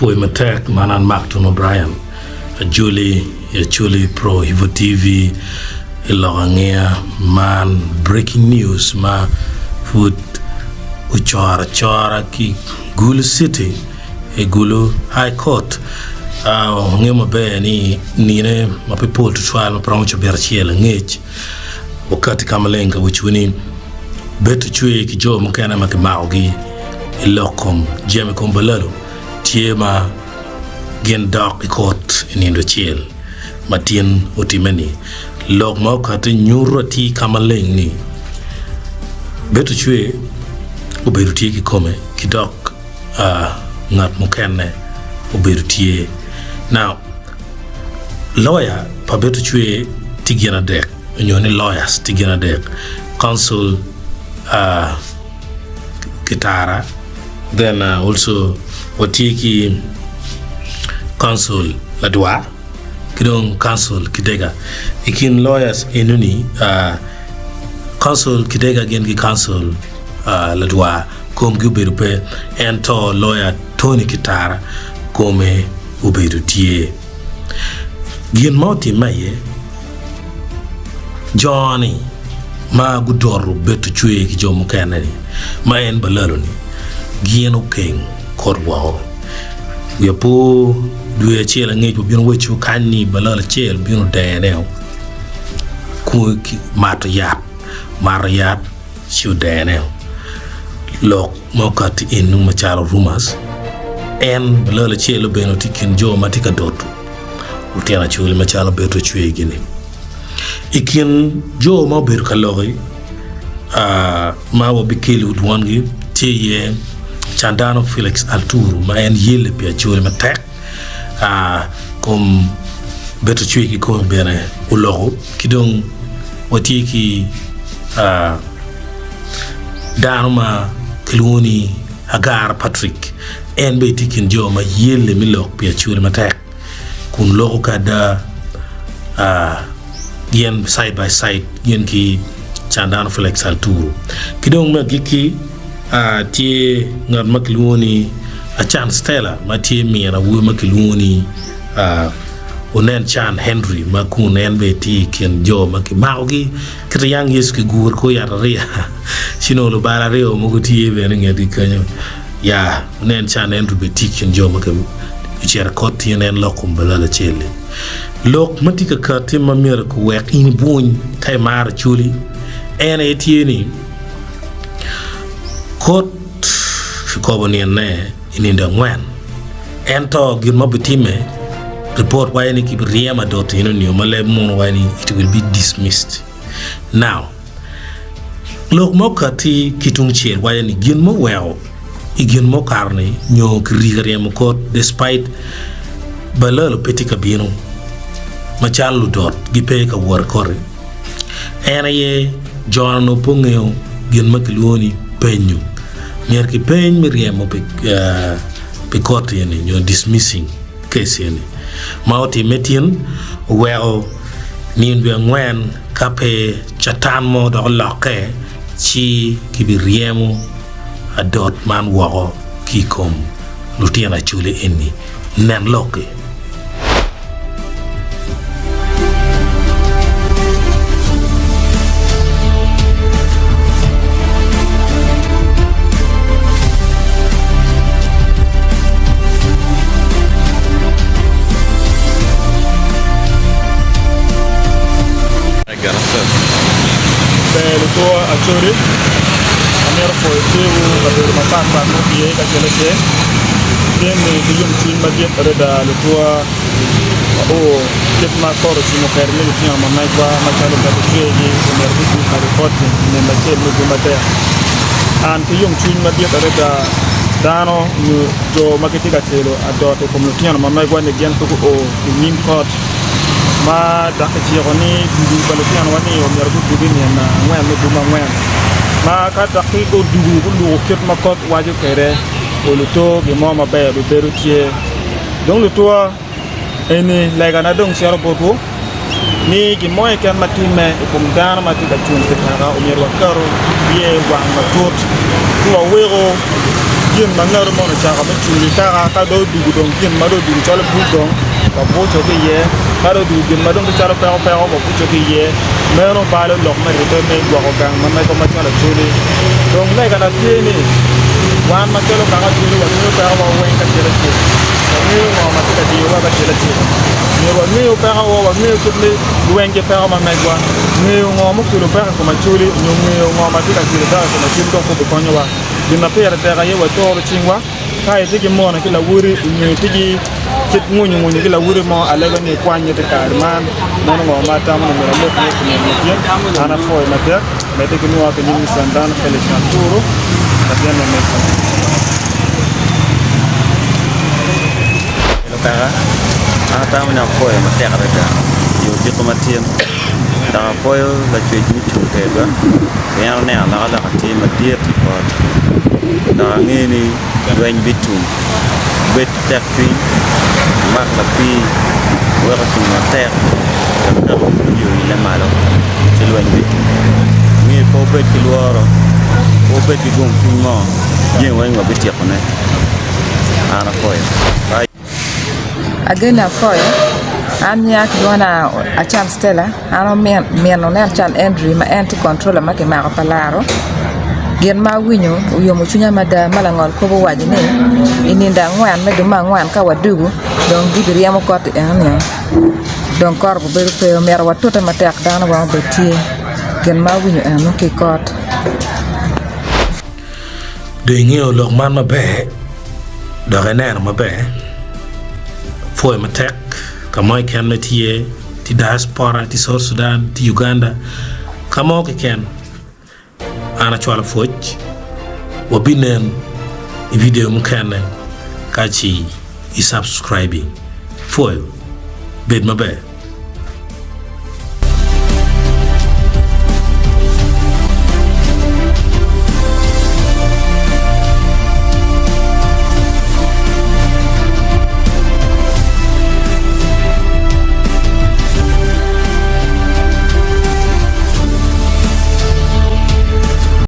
Apwoyo matek man an Mark Tunu Brian Ajoli i Acholi Pro Hivo TV i lok angeya man breaking news ma pud ocoro acora ki Gulu City i Gulu High Court. Wangeyo maber ni nine ma pe pol tutwal ma pe romo cabit acel angec wakati ka maleng ka waco ni Beto cwer ki jo mukene ma kimakogi i lok kom jami kom balalo tye ma gin dok i kot i nindo acel ma tin otimme-ni. Lok ma okatti nyuto atir ka maleng ni Beto cwer obedo tye kikome ki dok ngat mukene obedo tye. Now, lawyer pa Beto cwer tye gin adek. Onyo ni lawyers tye gin adek, counsel Kitara then also watye ki counsel Ladwar ki dong counsel Kidega. I kin lawyers enoni counsel Kidega gin ki counsel Ladwar komgi obedo pe ento lawyer Tony Kitara kome obedo tye. Gin ma otimme aye, Jo-ni ma gudoto beto cwer ki jo mukene-ni, ma en balalo-ni, gin okeng kot woko. Wiya po dwe acel angec wabino waco kany ni balalo acel obino odene mato yat, mato yat ci odene. Lok ma okatti enu macalo rumors, en balalo acel obino tye i kin jo ma tye ka doto. Lutino Acholi macalo beto cwergi-ni. I kin jo ma obedo ka loki ma wabikelo dwangi tye iye Candano Felix Alturu ma en yelle pi Acholi matek kom beto cwer kikome bene oloko ki dong watye ki dano ma kilwongo ni Agara Patrick en bene tye i kin jo ma yelle me lok pi Acholi matek kun loko ki ada gin side by side gin ki Candano Felix Alturu. Ki dong me agikki tye ngat ma kilwongo ni Acan Stella ma tye min awobi ma kilwongo ni Onen Can Henry ma kun en bene tye i kin jo ma kimakogi Kit yang Yecu kiguro i kor yatariya, ci nongo lubalo aryo mogo tye bene i ngetgi kenyo. Ya, wunen can ento bed tye i kin jo ma ocito i kot tye nen lok kom balal acel-li. Lok ma tye ka katti ma myero kiwek in ibwony ka imaro Acholi en aye tye ni, kot kikobo nine i nindo angwen. Ento gin ma obitimme, ripot waco ni kibiryemo adot eno-ni ma leb muno waco ni it will be dismissed. Now, lok ma okatti ki tungcel waco ni gin ma oweko i gin ma okato-ni nyo kirii ka ryemo kot despite balalo pe tye ka bino macalo ludot gipe ka wot i koti en aye jo-ni onongo pe ongeyo gin ma kilwongo ni penyo. Myero kipeny me ryemo pi kot eni nyo dismissing case eni ma otimme tin oweko nino dwe angwen ka pe catan mo dok olokke ci kibiryemo adot man woko ki i kom lutino Acholi eni. Nen lokki. Ber lutwo Acholi, amito pwoyo tyewu kabedo mapat pat ma opiye kacel acel. Tye ni ki yomcwiny madit adada lutwa wao kit ma kot ocimo kwede ni lutino ma megwa macalo beto cwergi omyero gudug kadi koti i nino acel me dwe matek. An ki yomcwiny madit adada dano nyo jo ma gitye ka kelo adot i kom lutino ma megwa ni gin pe guo i nyim kot. Ma dok kiciko ni dugu pa lutinowa ni omyero gudugi i nino angwen me dwe me angwen. Ma ka dok gudugu guluko kit ma kot waco kwede, oluto gin mo maber bibedo tye. Dong lutuwa, eni legana dong cito botwu ni gin mo keken ma timme i kom dano ma tye ka cung pi kaka omyero waketo iye wang matut ci waweko. gin ma ngat moni ocako me cul i kaka ka dong odwogo dong gin ma dong odwogo calo buc dong wabuco ki iye ka dong odwogo gin ma dong tye calo peko peko wabuco ki iye meno balo lok me ribbe me gwoko gang ma megwa macalo Acholi. Dong legana tye ni wan macalo kaka Acholi wangeyo pekowa weng kacel acel, wangeyo ngo ma tye ka diyowa kacel acel, myero wangeyo pekowa, wangeyo kit me lweny ki peko ma megwa, ngeyo ngo mukelo peko i kom Acholi nyo ngeyo ngo ma tye ka kelo peko i kom Acholi dong pe obikonyowa. Gin ma pire tek aye watoro cingwa ka itye ki mone ki lawoti nyo itye ki kit ngunyu ngunyu ki lawoti mo alego ni ikwanye te kare man meno ngo ma atamo ni myero alok iye pi nino matin an apwoyo matek medde ki nwoya ki nying Sandan Felix Aturu latin me Mecca. Kaka, an atamo ni apwoyo matek adada i odiko matin dok apwoyo lacwec me cung kwedwa pien oneno alokaloka tye madit i ot dok angeyo ni lweny bitum bed ki tekcwiny imak lapii wek ocung matek wek kaka oyo oile malo ci lweny bitum angeyo pe wubed ki lworo pe wubed ki gum cwiny mo jami weng wabityekone. An apwoyo. Bye. Ageni apwoyo, an nyinga kilwongo ni Achan Stella, an omin min onen Can Andrew ma en tye controller ma kimako pa laro, gin ma awinyo oyomo cwinya mada ma langol kop owaco ni i nindo angwen me dwe me angwen ka wadugo dong gibiryemo kot i enoni dong kot obibedo pe omyero watute matek dano weng obed tye gin ma awinyo eno ki i kot. Dong ingeyo lok man maber dok ineno maber, pwoyo matek ka mo keken ma itye iye, tye diaspora, tye South Sudan, tye Uganda, ka mo keken an acwalo pwoc wabinen i video mukene ka ci i subscribing. Pwoyo, bed maber.